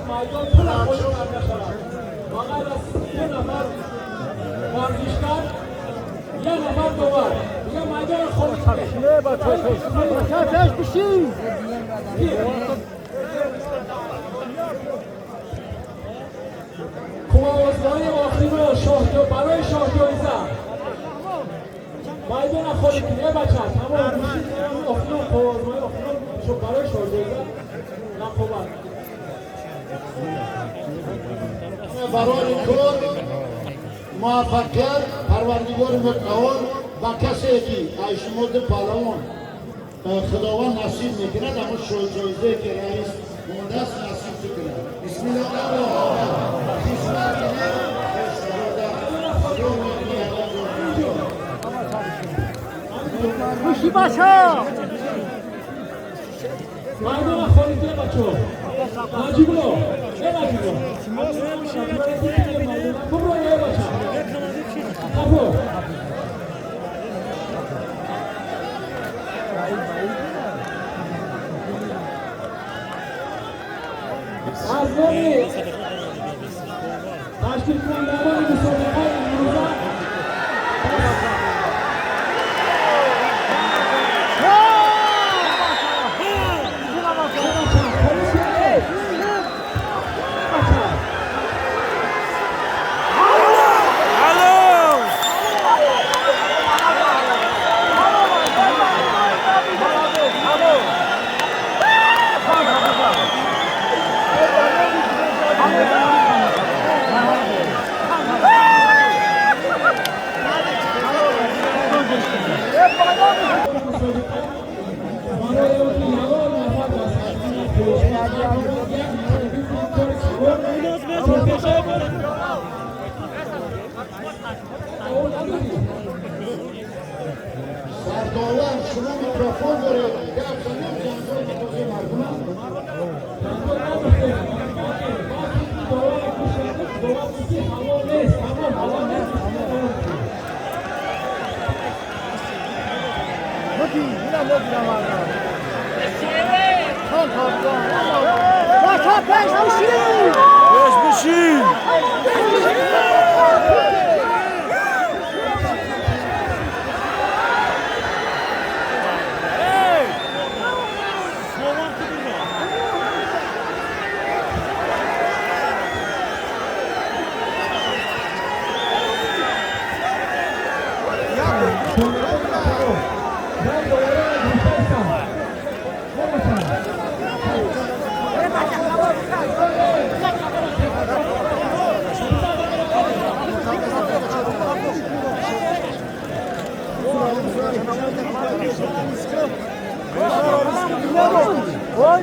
Майдон пура холӣ карда шавад. Ба ғайр аз ду нафар варзишкар, як нафар довар. Дигар майдонро холӣ кунед. Пеш бишин. Қувваозмоии охириро барои шоҳҷоиза майдонро холӣ кунед. Э бача, тамом, охирон, қувваозмоии охирон барои шоҳҷоиза рақобат. Барои кор муваффақият Парвардигори мутаол ба касе ки аз шумо ду паҳлавон Худованд насиб мекунад, аммо шоҳҷоизае ки раис мондааст, насиб бикунад. Бисмилла, Аллоҳ, хизмат кунед. Худо мекунад. Гӯши бача. Майдонро холӣ кунед, бачаҳо. Наҷибулло, э Наҷибулло, бубро, э бача, қафо. Аз номи ташкилкунандагони мусобиқаи имрӯза. Бача, холӣ кунед, бача. Алло! Барои он ки ягон нафар дар саҳна пешкаш накунад, як кори савоб. Надодӣ. Сардовар, шумо микрофон доред, гап занед, ҷанҷол мекунед мардума. Ҷанҷол надоштем. Вақте ки довара гӯш кардем, довар гуфт, ки ҳаво нест, тамом, ҳаво нест. Муди, ина мегирам. Бача, пеш бишин. Пеш бишин! Эй! Словак бурда. Дар довара гуфтаистам. Э бача. Ой,